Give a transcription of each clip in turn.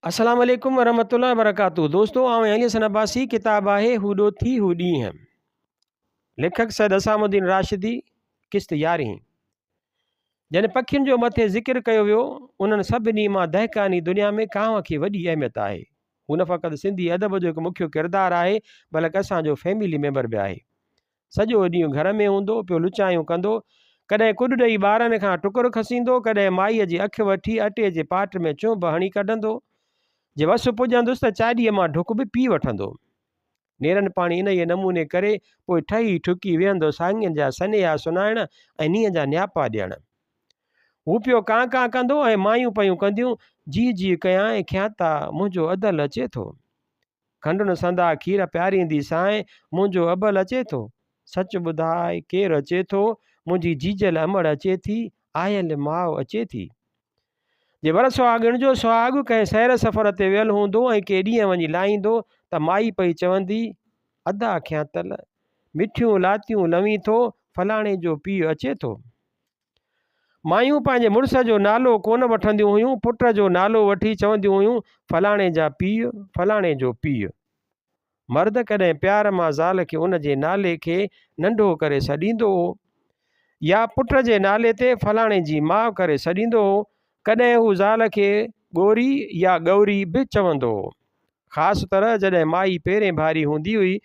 السلام عليڪم ورحمة الله وبرڪاته دوستو آئون علي حسن عباسي ڪتاب آهي هو ڏوٿي هو ڏينهن ليکڪ سيد اسام الدين راشدي قسط يارهين جن پکين جو مٿي ذڪر ڪيو ويو انهن سڀني مان دهقاني دنيا ۾ ڪانء کي وڏي اهميت آهي هو نه فقط سنڌي ادب جو هڪ مکيو ڪردار آهي بلڪ اسان جو فيملي ميمبر به آهي سڄو ڏينهن گهر ۾ هوندو، پيو لچايون ڪندو. ڪڏهن ڪڏ ڏئي ٻارن کان ٽڪر کسيندو، ڪڏهن مائيء جي اک وٺي اٽي جي پاٽ ۾ چونب هڻي ڪڍندو. جي وس پڄندس ته چاڏيء مان ڍڪ به پي وٺندو. نيرن پاڻي انهيء نموني ڪري، پوء ٺهي ٺڪي ويهندو سانگين جا سنيها سنائڻ ۽ نينهن جا نياپا ڏيڻ. هو پيو ڪان ڪان ڪندو ۽ مايون پيون ڪنديون، جيء جيء ڪيانء کيانتا، منهنجو ادل اچي ٿو. کنڊن سندا کير پياريندي سانء، منهنجو ابل اچي ٿو. سچ ٻڌاء ڪير اچي ٿو، منهنجي جيجل امڙ اچي ٿي، آيل ماء اچي ٿي. جي ور سهاڳڻ جو سهاڳ ڪنهن سير سفر تي ويل هوندو ۽ ڪي ڏينهن وڃي لاهيندو ته مائي پئي چوندي، ادا کيانتل! مٺيون لاتيون لوين ٿو، فلاڻي جو پيء اچي ٿو. مايون پنهنجي مڙس جو نالو ڪونه وٺنديون هيون، پٽ جو نالو وٺي چونديون هيون، فلاڻي جا پيء، فلاڻي جو پيء. مرد ڪڏهن پيار مان زال کي ان جي نالي کي ننڍو ڪري سڏيندو هو يا پٽ جي نالي تي فلاڻي جي ماء ڪري سڏيندو هو. ڪڏهن هو زال کي ڳوري يا ڳوري به چوندو هو. خاص طرح جڏهن مائي پهرين ڀاري هوندي هئي.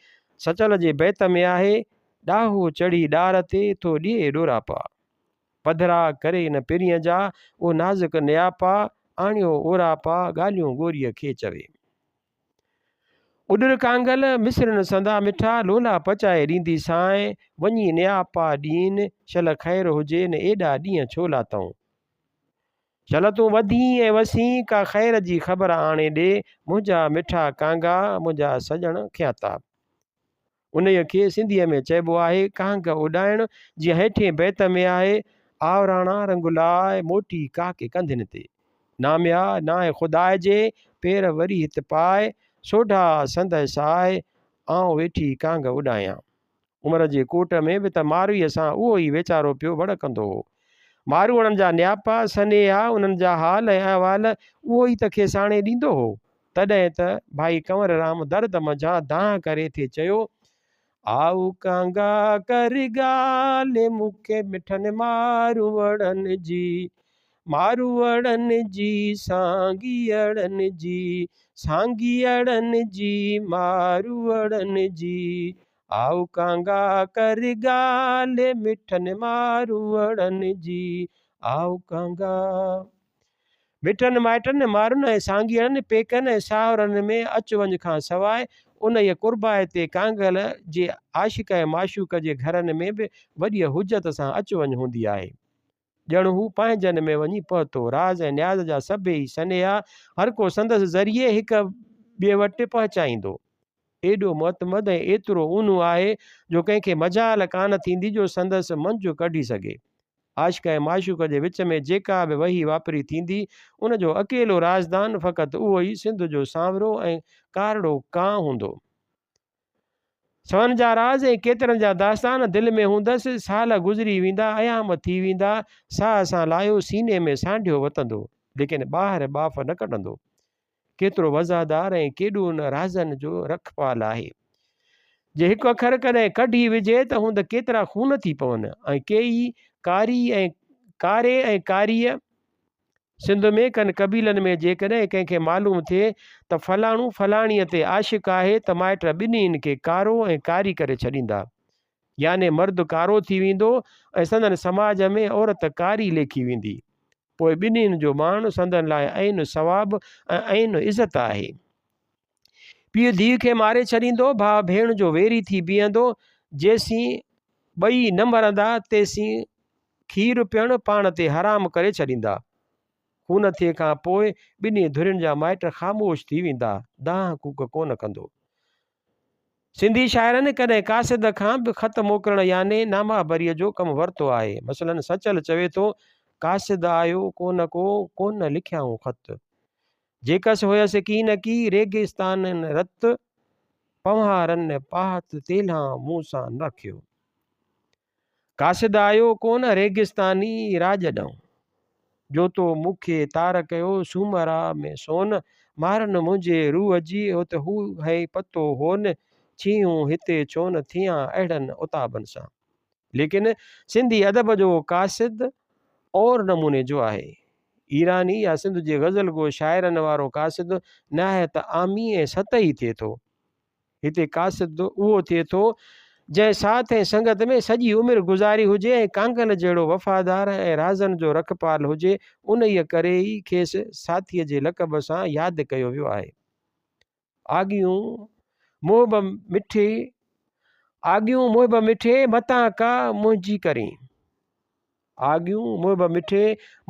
سچل جي بيت ۾ آهي، ڏاهو چڙهي ڏار تي، ٿو ڏيئي ڏوراپا. پڌرا ڪري نه پرينء جا، او نازڪ نياپا، آڻيو اوراپا، ڳالهيون ڳوريء کي چوي. اڏر ڪانگل، مصرين سندا مٺا، لولا پچائي ڏيندي سانء، وڃي نياپا ڏين، شل خير هجي نه ايڏا ڏينهن ڇو لاتئون. شل تون وڌين ۽ وسين، ڪا خير جي خبر آڻي ڏي، منهنجا مٺا ڪانگا، منهنجا سڄڻ کياتا. انهيء کي سنڌيء ۾ چئبو آهي ڪانگ اڏائڻ، جيئن هيٺين بيت ۾ آهي، آء راڻا رنگ لاء، موٽي ڪاڪي ڪنڌين تي. ناميا نانء خداء جي، پير وري هت پاء، سوڍا سندء ساء، آئون ويٺي ڪانگ اڏايان. عمر جي ڪوٽ ۾ به ته مارويء سان اهو ئي ويچارو پيو وڙ ڪندو هو. ماروئڙن جا نياپا، سنيها، انهن جا حال ۽ احوال اهو ئي ته کيس آڻي ڏيندو هو. تڏهن ته ڀائي ڪنور رام درد منجهان دانهن ڪري ٿي چيو، آئو ڪانگا ڪر ڳالهه مون کي مٺن ماروئڙن جي، ماروئڙن جي، سانگيئڙن جي، سانگيئڙن جي، ماروئڙن جي، آئو ڪانگا ڪر ڳالهه مٺن ماروئڙن جي، آئو ڪانگا. مٽن مائٽن، مارن ۽ سانگيئڙن، پيڪن ۽ ساهرن ۾ اچ وڃ کان سواء انهيء قربائتي ڪانگل جي عاشق ۽ معشوق جي گهرن ۾ به وڏيء حجت سان اچ وڃ هوندي آهي. ڄڻ هو پنهنجن ۾ وڃي پهتو. راز ۽ نياز جا سڀيئي سنيها هر ڪو سندس ذريعي هڪ ٻئي وٽ پهچائيندو. ايڏو معتمد ۽ ايترو اونهون آهي جو ڪنهن کي مجال ڪانه ٿيندي جو سندس منجهه ڪڍي سگهي. عاشق ۽ معشوق جي وچ ۾ جيڪا به وهي واپري ٿيندي، ان جو اڪيلو رازدان فقط اهو ئي سنڌ جو سانورو ۽ ڪارڙو ڪانء هوندو. سون جا راز ۽ ڪيترن جا داستان دل ۾ هوندس، سال گذري ويندا، ايام ٿي ويندا، ساهه سان لايو سيني ۾ سانڍيو وتندو، ليڪن ٻاهر ٻاڦ نه ڪڍندو. ڪيترو وضعدار ۽ ڪيڏو نه رازن جو رکپال آهي. جي هڪ اکر ڪڏهن ڪڍي وجهي ته هوند ڪيترا خون ٿي پون ۽ ڪيئي ڪاري ۽ ڪاري ۽ ڪاريء سنڌ ۾ ڪن قبيلن ۾ جيڪڏهن ڪنهن کي معلوم ٿئي ته فلاڻو فلاڻيء تي عاشق آهي ته مائٽ ٻنهين کي ڪارو ۽ ڪاري ڪري ڇڏيندا. يعني مرد ڪارو ٿي ويندو ۽ سندن سماج ۾ عورت ڪاري ليکي ويندي. پوء ٻنهين جو ماڻ سندن لاء عين ثواب ۽ عين عزت آهي. پيء ڌيء کي ماري ڇڏيندو، ڀاء ڀيڻ جو ويري ٿي بيهندو، جيسين ٻئي نه مرندا تيسين کير پيئڻ پاڻ تي حرام ڪري ڇڏيندا. خون ٿئي کان پوء ٻنهي ڌرين جا مائٽ خاموش ٿي ويندا، دانهن ڪوڪ ڪونه ڪندو. سنڌي شاعرن ڪڏهن قاصد کان به خط موڪلڻ يعني نامه بريء جو ڪم ورتو آهي. مثلاً سچل چوي ٿو، قاصد آيو ڪونه ڪو، ڪونه لکيائون خط. جيڪس هيس ڪينڪي، ريگستانن رت، پنهوارن پاهت، تيلهان مون سان نه رکيو. قاصد آيو ڪونه ريگستاني راڄ ڏانهن. جو تو مون کي تار ڪيو سومرا ۾ سون، مارن منهنجي روح جي هت هو هي پتو هون، ڇيهون هتي ڇونه ٿيان اهڙن عتابن سان. ليڪن سنڌي ادب جو قاصد اور نموني جو آهي. ايراني يا سنڌ جي غزل گو شاعرن وارو قاصد نهايت عامي ۽ سطحي ٿئي ٿو. هتي قاصد اهو ٿئي ٿو، جنهن ساٿ ۽ سنگت ۾ سڄي عمر گذاري هجي ۽ ڪانگل جهڙو وفادار ۽ رازن جو رکپال هجي، انهيء ڪري ئي کيس ساٿيء جي لقب سان ياد ڪيو ويو آهي. آڳيون محب مٺي، آڳيون محب مٺي، متان ڪا منهنجي ڪرين. آڳيون محب مٺي،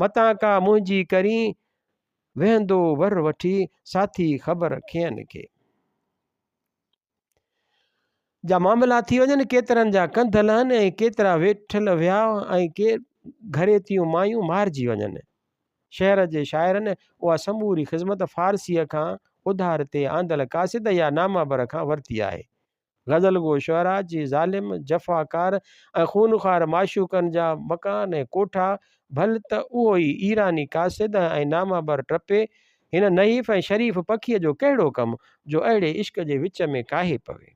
متان ڪا منهنجي ڪرين، ويهندو ور وٺي، ساٿي خبر کين کي. جا معاملا ٿي وڃن، ڪيترن جا ڪنڌ لهن ۽ ڪيترا ويٺل ويا ۽ ڪي گهريتيون مايون مارجي وڃن. شهر جي شاعرن اها سموري خذمت فارسيء کان اڌار تي آندل قاصد يا نامه بر کان ورتي آهي. غزل گو شعراء جي ظالم، جفاڪار ۽ خونخوار معشوقن جا مڪان ۽ ڪوٺا ڀل ته اهو ئي ايراني قاصد ۽ نامه بر ٽپي، هن نحيف ۽ شريف پکيء جو ڪهڙو ڪم جو اهڙي عشق جي وچ ۾ ڪاهي پوي.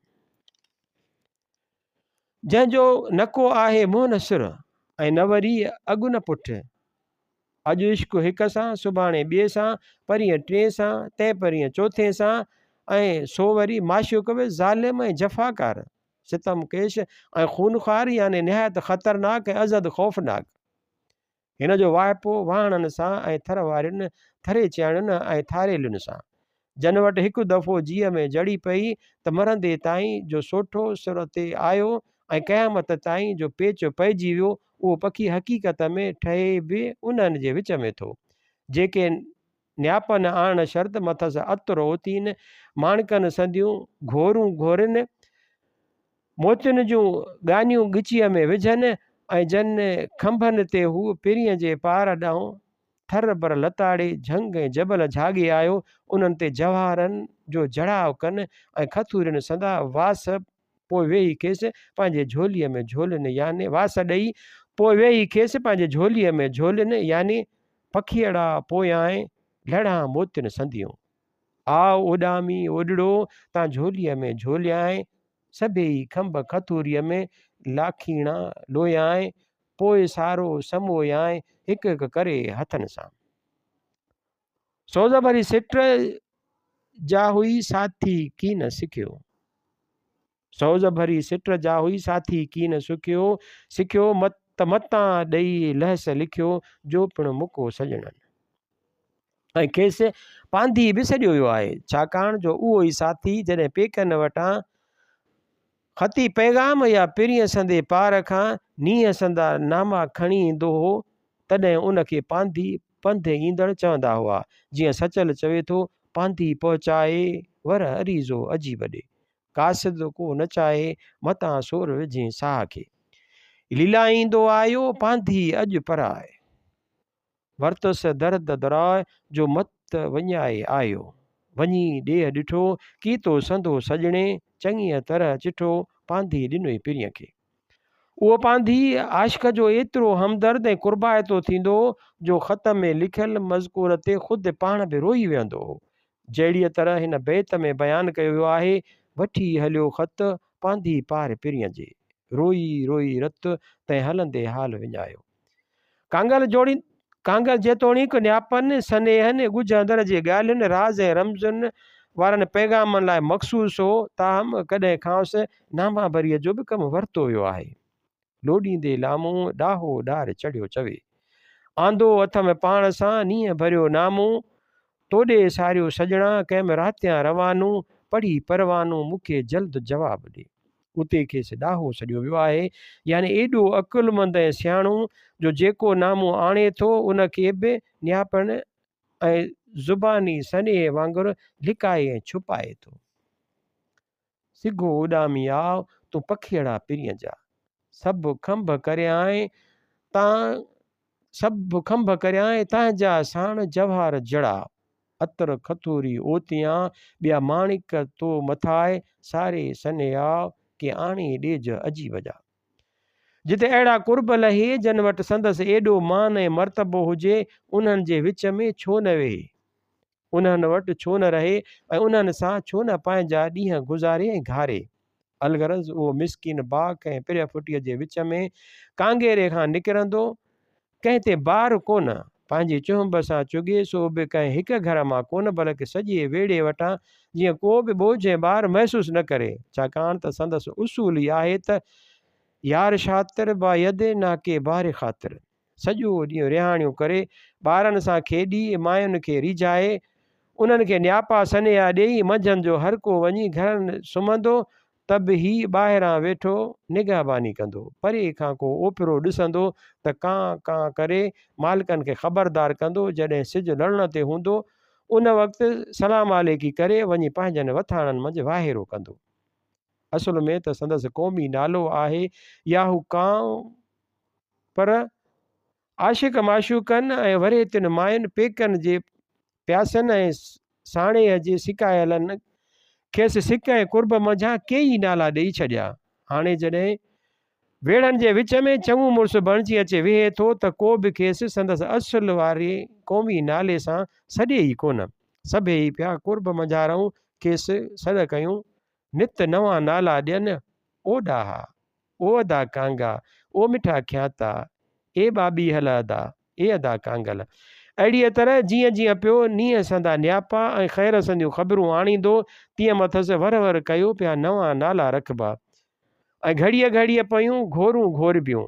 جنهن جو نه ڪو آهي منهن نه سر ۽ نه وري اڳ نه پٺ. اڄ عشق هڪ سان، سڀاڻي ٻئي سان، پرينء ٽئين سان، تنهن پرينء چوٿين سان ۽ سو وري معشوق به ظالم ۽ جفاڪار، ستم ڪيش ۽ خونخوار يعني نهايت خطرناڪ ۽ ازحد خوفناڪ. هن جو واهپو واهڻن سان ۽ ٿر وارين ٿريچياڻين ۽ ٿاريلين سان. جن وٽ هڪ دفعو جيء ۾ جڙي پئي ته مرندي تائين جو سوٺو سر تي آيو ۽ قيامت تائين جو پيچ پئجي ويو، اهو پکي حقيقت ۾ ٺهي به انهن جي وچ ۾ ٿو، جيڪي نياپن آڻڻ شرط مٿس عطر اوتين، ماڻڪن سنديون گهورون گهورين، موتين جون ڳانيون ڳچيء ۾ وجهن ۽ جن کنڀن تي هو پرينء جي پار ڏانهن ٿر بر لتاڙي، جهنگ ۽ جبل جهاڳي آيو، انهن تي جواهرن جو جڙاء ڪن ۽ کٿورين سندا واس پوء ويهي کيس پنهنجي جهوليء ۾ جهولين يعني واس ڏئي پوء ويهي کيس پنهنجي جهوليء ۾ جهولين يعني پکيئڙا پويانء لڙهان موتين سنديون. آء اڏامي اوڏڙو تان جهوليء ۾ جهوليانء سڀيئي کنڀ کٿوريء ۾ لاکيڻا لويانء پوء سارو سمويانء هڪ هڪ ڪري هٿن سان. سوز ڀري سٽ جا هئي ساٿي ڪين سکيو. سوز ڀري سٽ جا هئي ساٿي ڪين سکيو. سکيو ته متان ڏئي لهس لکيو جو پڻ مڪو سڄڻن. ۽ کيس پانڌي به سڏيو ويو آهي، ڇاڪاڻ جو اهو ئي ساٿي جڏهن پيڪن وٽان خطي پيغام يا پرينء سندي پار کان نينهن سندا ناما کڻي ايندو هو، تڏهن ان کي پانڌي، پنڌ ايندڙ، چوندا هئا. جيئن سچل چوي ٿو، پانڌي پهچائي، ور عريضو عجيب ڏي. قاصد ڪو نه چاهي، متان سور وجهين ساهه کي. ليلائيندو آيو، پانڌي اڄ پرائي. ورتس درد دراء، جو مت وڃائي آيو. وڃي ڏيهه ڏٺو، ڪيتو سندو سڄڻي، چڱيء طرح چٺو، پانڌي ڏنوئي پرينء کي. اهو پانڌي عاشق جو ايترو همدرد ۽ قربائتو ٿيندو هو، جو خط ۾ لکيل مذڪور تي خود پاڻ به روئي ويهندو هو. جهڙيء طرح هن بيت ۾ بيان ڪيو ويو آهي، وٺي هليو خط، پانڌي پار پرينء جي. روئي روئي رت، تنهن هلندي حال وڃايو. ڪانگل جوڙي ڪانگل جيتوڻيڪ نياپن، سنيهن، ڳجهه اندر جي ڳالهين، راز ۽ رمزن وارن پيغامن لاء مخصوص هو، تاهم ڪڏهن کانئس نامه بريء جو به ڪم ورتو ويو آهي. لوڏيندي لامون، ڏاهو ڏار چڙهيو چوي. آندو اٿم پاڻ سان، نينهن ڀريو نامون، توڏي ساريو سڄڻا، ڪيم راتيان روانو، پڙهي پروانو، مون کي جلد جواب ڏي. اتي کيس ڏاهو سڏيو ويو آهي، يعني ايڏو عقلمند ۽ سياڻو جو جيڪو نامون آڻي ٿو، ان کي به نياپڻ ۽ زباني سنيهه وانگر لڪائي ۽ ڇپائي ٿو. سگهو اڏامي آء، تون پکيئڙا پرينء جا. سڀ کنڀ ڪريانء تان سڀ کنڀ ڪريانء تنهنجا ساڻ جواهر جڙا. عطر کٿوري اوتيان، ٻيا ماڻڪ تو مٿاء، ساري سنيهاء، ڪي آڻي ڏيج عجيب جا. جتي اهڙا قرب لهي، جن وٽ سندس ايڏو مان ۽ مرتبو هجي، انهن جي وچ ۾ ڇو نه ويهي؟ انهن وٽ ڇو نه رهي ۽ انهن سان ڇو نه پنهنجا ڏينهن گذاري ۽ گهاري. الغرض اهو مسڪين باک ۽ پرهه ڦٽيء جي وچ ۾ ڪانگيري کان نڪرندو، ڪنهن تي بار ڪونه، پنهنجي چهنب سان چڳي سو به ڪنهن هڪ گهر مان ڪونه بلڪ سڄي ويڙهي وٽان جيئن ڪو به ٻوجهه ۽ بار محسوس نه ڪري، ڇاڪاڻ ته سندس اصول ئي آهي ته يار شاطر با يد ناڪي بار خاطر. سڄو ڏينهن رهاڻيون ڪري، ٻارن سان کيڏي، ماين کي ريجهائي، انهن کي نياپا سنيها ڏيئي، منجهند جو هر ڪو وڃي گهرن سمهندو ته به هي ٻاهران ويٺو نگهباني ڪندو. پري کان ڪو اوپرو ڏسندو ته ڪان ڪان ڪري مالڪن کي خبردار ڪندو. جڏهن سج لڙڻ تي هوندو، ان وقت سلام عليڪي ڪري وڃي پنهنجن وٿاڻن منجهه واهيرو ڪندو. اصل ۾ ته سندس قومي نالو آهي يا هو ڪانء پر عاشق معشوقن ۽ ورهيتين ماين پيڪن جي پياسن ۽ ساڻيهه جي سڪايلن کيس سڪ ۽ قرب منجهان ڪيئي نالا ڏيئي ڇڏيا. هاڻي جڏهن ويڙهن جي وچ ۾ چڱو مڙس بڻجي اچي ويهي ٿو ته ڪو به کيس سندس اصل واري قومي نالي سان سڏي ئي ڪونه. سڀيئي پيا قرب منجهارئون کيس سڏ ڪيون، نت نوان نالا ڏين، او ڏاها! او ادا ڪانگا، او مٺا کياتا، اي ٻاٻيهل ادا، اي ادا ڪانگل. اهڙيء طرح جيئن جيئن پيو نينهن سندا نياپا ۽ خير سنديون خبرون آڻيندو، تيئن مٿس ور ور ڪيو پيا نوان نالا رکبا ۽ گهڙيء گهڙيء پيون گهورون گهوربيون.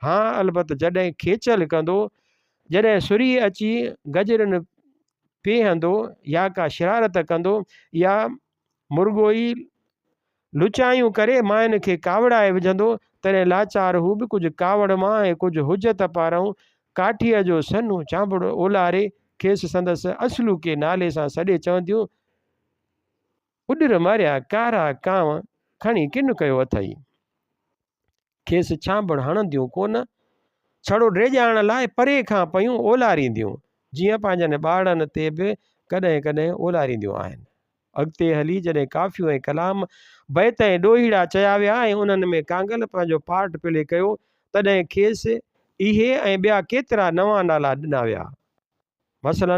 ها البت جڏهن کيچل ڪندو، جڏهن سرهي اچي گجرن پيهندو يا ڪا شرارت ڪندو يا مرڳوئي لچايون ڪري ماين کي ڪاوڙائي وجهندو، تڏهن لاچار هو به ڪجهه ڪاوڙ مان ۽ ڪجهه حجت پارئون ڪاٺيء جو سنهو چانبڙ اولاري کيس سندس اصلوڪي نالي سان سڏي چونديون، اڏر ماريا ڪارا ڪانء کڻي ڪن ڪيو اٿئي. کيس ڇانڀڙ هڻنديون ڪونه، ڇڙو ڊيڄارڻ لاء پري کان پيون اولارينديون، جيئن پنهنجن ٻارڙن تي به ڪڏهن ڪڏهن اولارينديون آهن. اڳتي هلي جڏهن ڪافيون ۽ ڪلام، بيت ۽ ڏوهيڙا چيا ويا ۽ انهن ۾ ڪانگل پنهنجو پارٽ پلي ڪيو، تڏهن کيس اهي ۽ ٻيا ڪيترا نوان نالا ڏنا ويا. مثلاً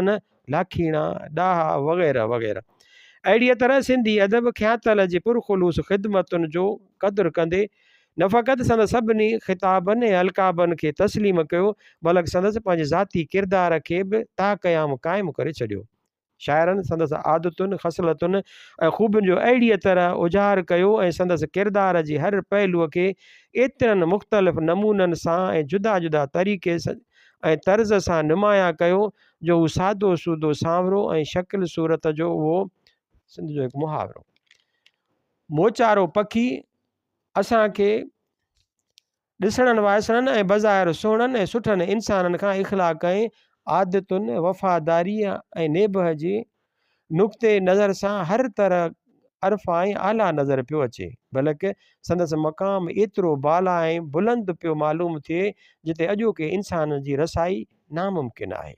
لاکيڻا، ڏاها وغيره وغيره. اهڙيء طرح سنڌي ادب کياتل جي پرخلوص خدمتن جو قدر ڪندي نه فقط سندس سڀني خطابن ۽ القابن کي تسليم ڪيو، بلڪ سندس پنهنجي ذاتي ڪردار کي به تاقيام قائم ڪري ڇڏيو. شاعرن سندس عادتن، خصلتن ۽ خوبين جو اهڙيء طرح اظهار ڪيو ۽ سندس ڪردار جي هر پهلوء کي ايترن مختلف نمونن سان ۽ جدا جدا طريقي ۽ طرز سان نمايان ڪيو جو هو سادو سودو سانورو ۽ شڪل صورت جو اهو سنڌ جو هڪ محاورو موچارو پکي اسان کي ڏسڻن وائسڻن ۽ بظاهر سهڻن ۽ سٺن انسانن کان اخلاق ۽ عادتن، وفاداريء ۽ نيبهه جي نقطي نظر سان هر طرح ارفع ۽ اعليٰ نظر پيو اچي، بلڪ سندس مقام ايترو بالا ۽ بلند پيو معلوم ٿئي، جتي اڄوڪي انسان جي رسائي ناممڪن آهي.